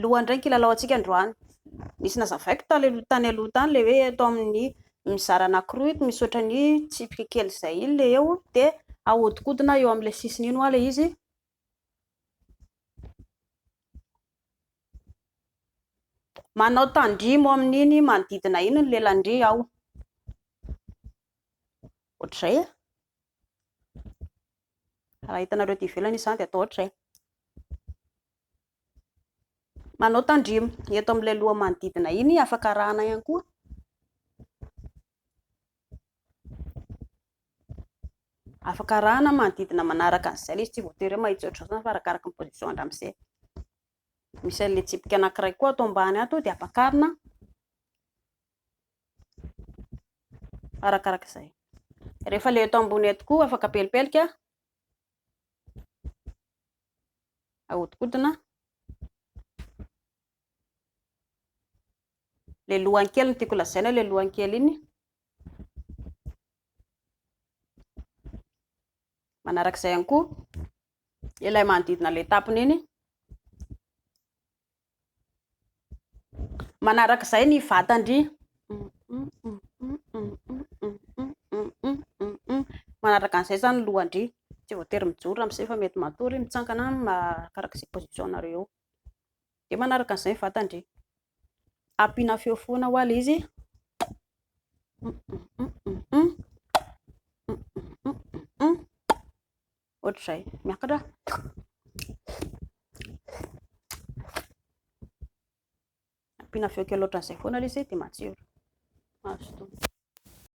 Loha indray ny kilalao antsika androany. Nisy nazavaiko tany aloha tany ilay hoe eto amin'ny mizara anankiroa ito misy ohatran'ny tsipika kely izay iny ilay eo dia ahodikodina eo amin'ilay sisiny iny hoa ilay izy. Manao tandrimo amin'iny manodidina iny ny lelan-dry ao. Ohatr'izay e. Raha hitanareo aty ivelany izy izany dia atao ohatr'izay. Manao tandrimo. Eto amin'ilay loha manodidina iny afaka arahana ihany koa. Afaka arahana manodidina manaraka an'izay ilay izy, tsy voatery hoe mahitsy ohatr'izao izany fa arakaraka ny position an-dramose. Misy an'ilay tsipika anankiray koa ato ambany ato dia ampakarina arakaraka izay. Rehefa ilay eto ambony eto koa afaka pelipelika, ahodikodina. Ilay lohany kely no tiako lazaina, ilay lohany kely iny. Manarak'izay ihany koa, ilay manodidina ilay tampony iny. Manarak'izay ny vatan-dry. Manaraka an'izay izany ny lohan-dry. Tsy voatery mijoro ramose fa mety matory, mitsangana arakaraka izay position-nareo eo. Dia manaraka an'izay ny vatan-dry. Ampiana feo foana hoa ilay izy. Ohatr'izay. Miakatra. Ampiana feo kely ohatran'izay foana ilay izy dia matsiro. Mazotoa.